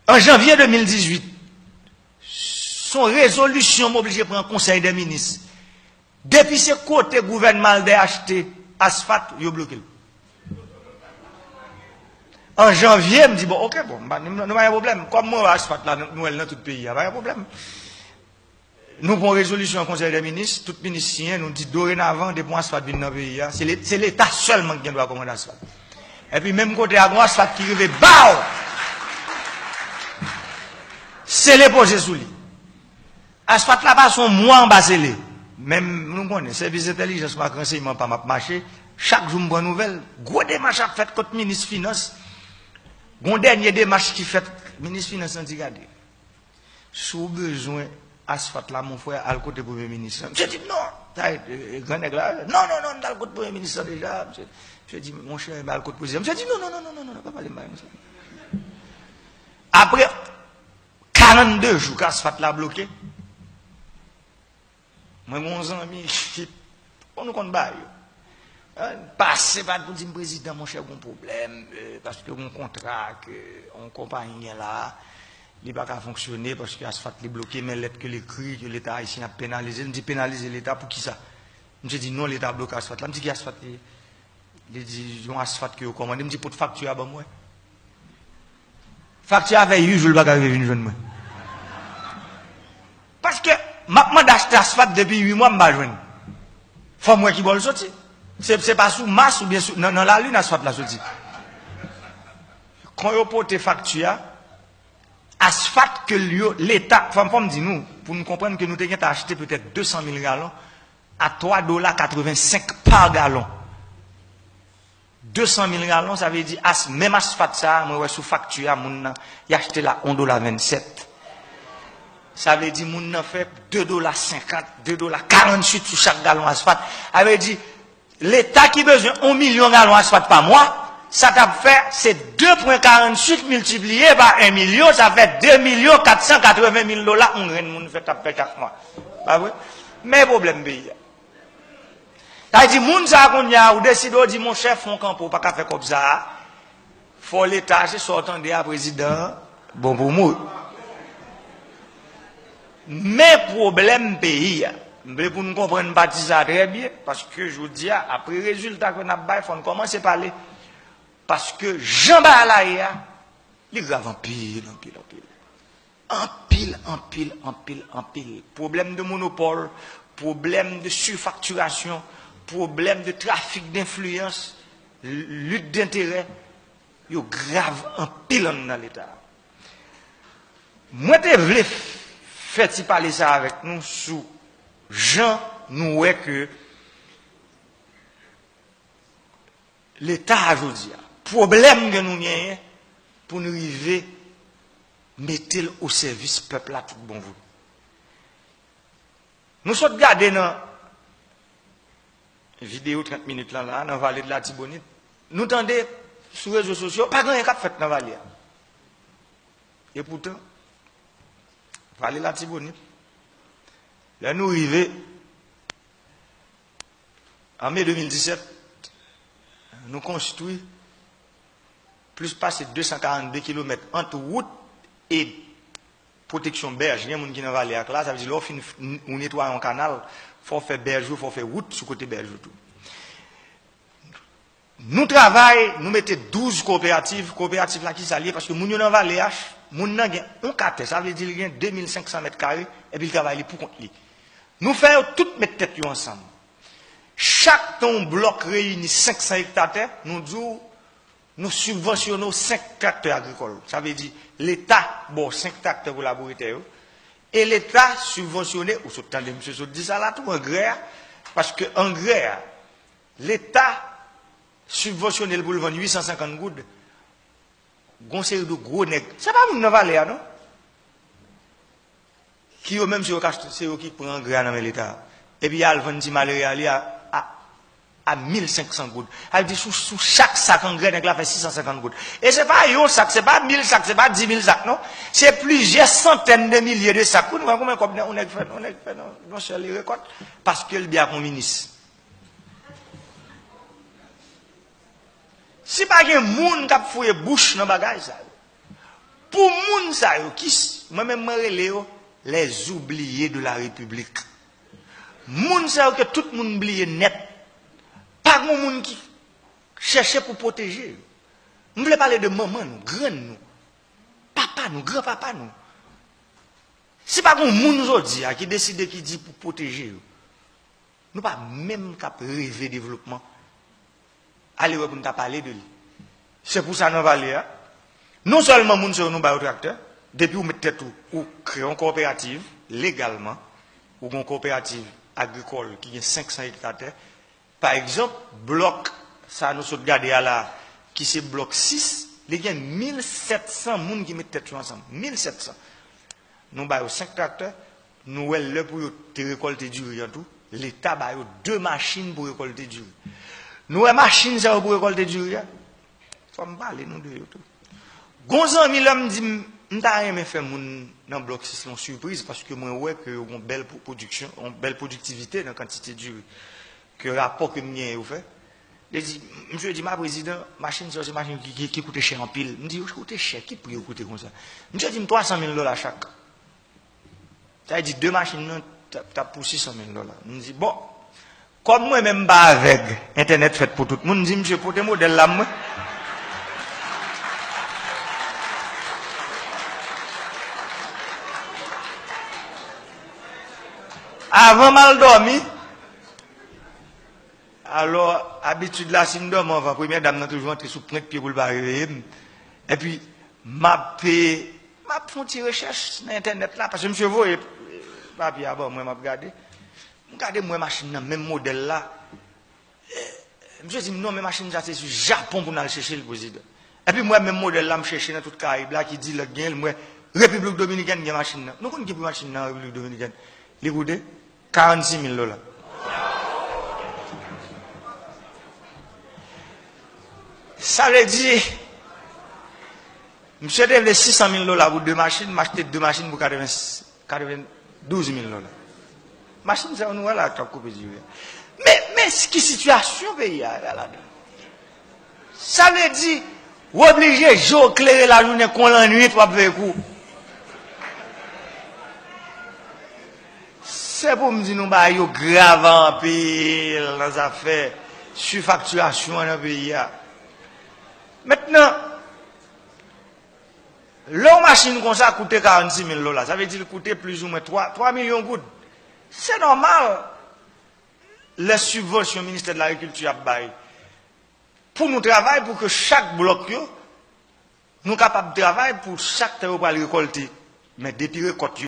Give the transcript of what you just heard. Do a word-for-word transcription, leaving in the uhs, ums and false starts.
An janvye de mil dizuit, se yon rezolisyon m oblije pran Konsèy dè Minis. Depi se kote gouvènman Albert achte asfalt, yo bloke l. An janvye, m di, bon, oke, bon, m pa, nou, nou pa gen pwoblèm. Kòm mwen wè asfalt la, nou, nou wè l nan tout peyi a, pa gen pwoblèm. Nou pran rezolisyon an Konsèy dè Minis, tout minis siyen, nou di dorenavan, depi yon asfalt vin nan peyi a, se le-, se Leta sèlman ki gen dwa kòmande asfalt. Epi menm kote a, gon asfalt ki rive, baw! Sele poze sou li. Asfalt la pase yon mwa anba sele. Men nou konnen, sèvis entèlijans m ak ransèyman pa m ap mache, chak jou m pran nouvèl, gwo demach ap fèt kot minis finans. Gon dènye demach ki fèt, minis finans nan di gade. Si w bezwen asfalt la, mon frè, al kote premye minis lan. Misye di, non, sa e, e, gran nèg la, non, non, non, m t al kot premye minis lan deja. Misye, misye di, monchè, m al kot prezidan. Misye di, non, non, non, non, non, non, non, pa pale m bagay konsa. Apre karannde jou ke asfalt la bloke, mwen gen yon zanmi, bon, nou konn bagay yo. Pase pa pou di m, prezidan, monchè, gon pwoblèm, euh, paske gon kontra ke yon konpayi gen la, li pa ka fonksyone paske asfalt li bloke, men lèt ke l ekri ke Leta ayisyen ap penalize l. M di, penalize Leta pou kisa? Misye di, non, Leta bloke asfalt la. M di, ki asfalt li ye? Li di, yon asfalt ke yo kòmande. M di, pot fakti a ban m wè. Fakti a fè uit jou l pa ka rive vin jwenn mwen. Paske m ap mande achte asfalt depi uit mwa, m pa jwenn. Fò m wè ki bò l soti. Se, se pa sou Mas oubyen sou, nan, nan lalin asfalt la soti. Kan yo pote fakti a, asfalt ke yo, Leta, fò m, fò m di nou, pou nou konprann ke nou te gentan achte petèt de san mil galon a twa dola katrevensenk pa galon. De san mil galon, sa vle di as, menm asfalt sa a, mwen wè sou fakti a, moun nan, y achte l a yon dola vennsèt. Sa vle di moun nan fè de dola senkant, de dola karannwit sou chak galon asfalt. Sa vle di, Leta ki bezwen yon milyon galon asfalt pa mwa, sa t ap fè, se de pwen karannwit miltipliye pa yon milyon, sa fè de milyon kat san katreven mil dola yon grenn moun fè, t ap fè chak mwa. Pa vre? Men pwoblèm peyi a. Sa vle di, moun sa a kounye a, ou deside, ou di, monchè, fè yon kanpe, ou pa ka fè kòb sa a, fò Leta, se sa w tande a, prezidan, bon pou mwen. Men pwoblèm peyi a. M vle pou nou konprann pati sa a trè byen, paske jodi a, apre rezilta ke n ap bay, fò n kòmanse pale. Paske jan bagay la ye a, li grav anpil, anpil, anpil. Anpil, anpil, anpil, anpil. Pwoblèm de monopòl, pwoblèm de sifaktirasyon, pwoblèm de trafik denfliyans, lit denterè, yo grav anpil anndan Leta a. Mwen te vle fè ti pale sa avèk nou sou jan nou wè ke Leta a jodi a, pwoblèm ke nou genyen pou n rive mete l o sèvis pèp la tout bon vre. Nou sot gade nan videyo trant minit lan la, nan Vale de Latibonit, nou tande sou rezo sosyo, pa gen anyen k ap fèt nan vale a. Epoutan, Vale Latibonit, lè nou rive an me de mil disèt, nou konstwi plis pase de san karannde kilomèt ant wout e pwoteksyon bèj. Gen moun ki nan vale a k la, sa vle di lè w fin f-, n-, ou netwaye yon kanal, fò w fè bèj ou, fò w fè wout sou kote bèj ou tou. Nou travay, nou mete douz kowoperativ. Kowoperativ la, kisa l ye? Paske moun yo nan vale a, moun nan gen yon katè, sa vle di li gen de mil senk san mèt kare, epi l travay li pou kont li. Nou fè yo tout met tèt yo ansanm. Chak tan yon blòk reyini senk san ekta tè, nou di w, nou sibvansyone w senk traktè agrikòl. Sa vle di, Leta ba w senk traktè pou labouretè yo, e Leta sibvansyone, ou sot tande misye sot di sa la tou, angrè a, paske angrè a, Leta sibvansyone l pou l vann uit san senkant goud. Gon seri de gwo nèg, se pa moun nan vale a, non. Ki yo menm, se yo k achte, se yo ki pran angrè a nan men Leta a. Epi y al vann ti malere a li a, a, a mil senk san goud. Sa vle di sou, sou chak sak angrè, nèg la fè sis san senkant goud. E se pa yon sak, se pa mil sak, se pa di mil sak, non. Se plizyè santèn de milye de sak. Wi, nou wè konbyen kòb yon nèg fè, yon nèg fè nan, nan sèl rekòt, paske l byen ak yon minis. Si pa gen moun k ap fouye bouch nan bagay sa yo, pou moun sa yo, ki s-, mwen menm mwen rele yo les oubliés de la République. Moun sa yo ke tout moun bliye nèt. Pa gen moun ki chèche pou pwoteje yo. M vle pale de manman nou, grann nou, papa nou, granpapa nou. Si pa gen moun jodi a ki deside ki di pou pwoteje yo, nou pa menm k ap reve devlopman. Ale wè pou n ta pale de li. Se pou sa nou pale a. Non sèlman moun sa yo nou ba yo traktè, depi ou met tèt ou, ou kreye yon kowoperativ legalman, ou gen yon kowoperativ agrikòl ki gen senk san ekta tè, pa egzanp, blòk sa nou sot gade a la, ki se blòk sis, li gen mil sèt san moun ki met tèt yo ansanm. Mil sèt san. Nou ba yo senk traktè, nou wè lè pou yo te rekòlte diri an tou, Leta ba yo de machin pou rekòlte diri. Nou wè machin sa yo pou rekòlte diri a, fò m pale nou de yo tou. Gon zanmi lè m di m, m ta renmen fè moun nan blòk sis lan yon sipriz, paske mwen wè ke yo gon bèl pwo-, pwodiksyon, yon bèl pwodiktivite nan kantite diri ke rapò ke m genyen yo fè. Li di, misye di, "Ma prezidan, machin sa yo se machin ki, ki, ki koute chè anpil." M di, "Yo koute chè, ki pri yo koute konsa?" Misye di m, "Twa san mil dola chak." Sa vle di de machin nan t ap, t ap pou sis san mil dola. M di, "Bon, kòm mwen menm m pa avèg, entènèt fèt pou tout moun," m di, "Misye, pote modèl la mwen." Avan m al dòmi, alò, abitid la, si m dòmi anvan, premyè dam nan toujou antre sou pwent pye pou l pa reveye m. Epi, m ap, m ap fè yon ti rechèch nan entènèt la, paske misye voye papye a ban mwen, m ap gade. M gade, m wè machin nan, menm modèl la. Eh, misye di m, "Non, men machin sa se sou Japon pou n al chèche l, prezidan." Epi m wè menm modèl la, m chèche nan tout Karayib la, ki di lè k genyen l, m wè Repiblik Dominikèn gen machin nan. Nou konn ki pri machin nan Repiblik Dominikèn? Li koute karannsis mil dola. Sa vle di, misye te vle sis san mil dola pou de machin, m achte de machin pou katreven, katrevendouz mil dola. Machin sa yo nou wè la k ap koupe diri a. Men, men ki sitiyasyon peyi a ye ladan. Sa vle di, w oblije je w klere lajounen kon lannwit w ap veye kou. Se pou m di nou bagay yo grav anpil nan zafè sifaktirasyon an nan peyi a. Mentnan, lè yon machin konsa koute karannsis mil dola, sa vle di l koute plizoumwen twa, twa milyon goud. Se nòmal, lè sibvansyon Ministè de Lagrikilti ap bay, pou nou travay pou ke chak blòk yo, nou kapab travay pou chak tan yo pral rekòlte. Men depi rekòt yo